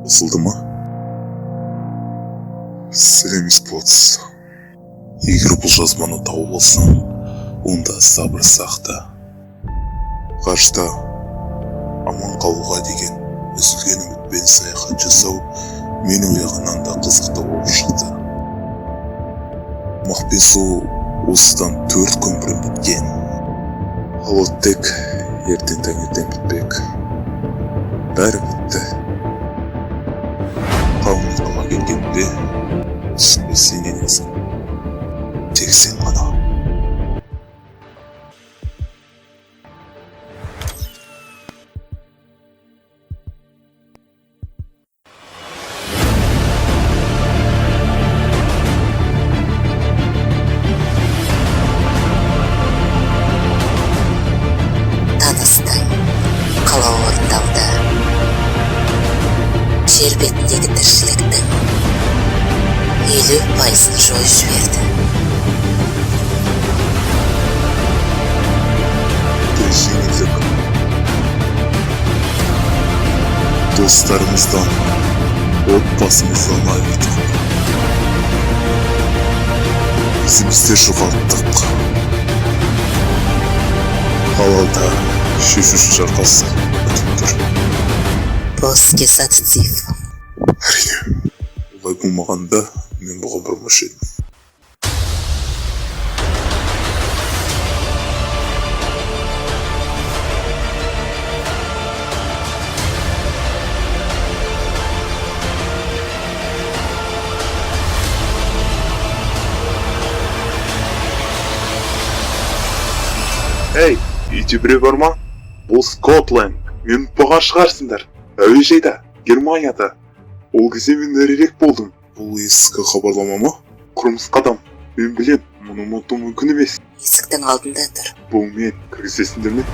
Қосылды ма? Сәлем, Спотс. Егер бұл жазбаны тауып алсаң, онда сабыр сақта. Ғарышта аман қалуға деген үзілген үмітпен саяхат жасау мен ойлағаннан да қызықты болып шықты. Тамақ пен су осыдан 4 күн бұрын біткен. Ал оттек ертең таңертең бітпек. Бәрі бітті. Қалың ұйқыға келгенімде, түсімде сен енесің. Тек сен ғана. Таныстың қалауы орындалды. Жер бетіндегі тіршіліктің 50%-ын жойып жіберді. Біз жеңілдік. Достарымыздан, отбасымыздан айырылдық. Өзімізді жоғалттық. Ал алда шешуші шайқас күтіп тұр. Босс актив. Әрине, олай болмағанда мен бұған бармаушы едім. Ей, үйде біреу бар ма? Бұл Скотланд. Мені ұтпаған шығарсыңдар. Әуежайда, Германияда. Ол кезде мен әрірек болдым. Бұл ескі хабарлама ма? Құмырсқа адам. Мен білем, мұны ұмыту мүмкін емес. Есіктің алдында тұр. Бұл мен. Кіргізесіңдер ме?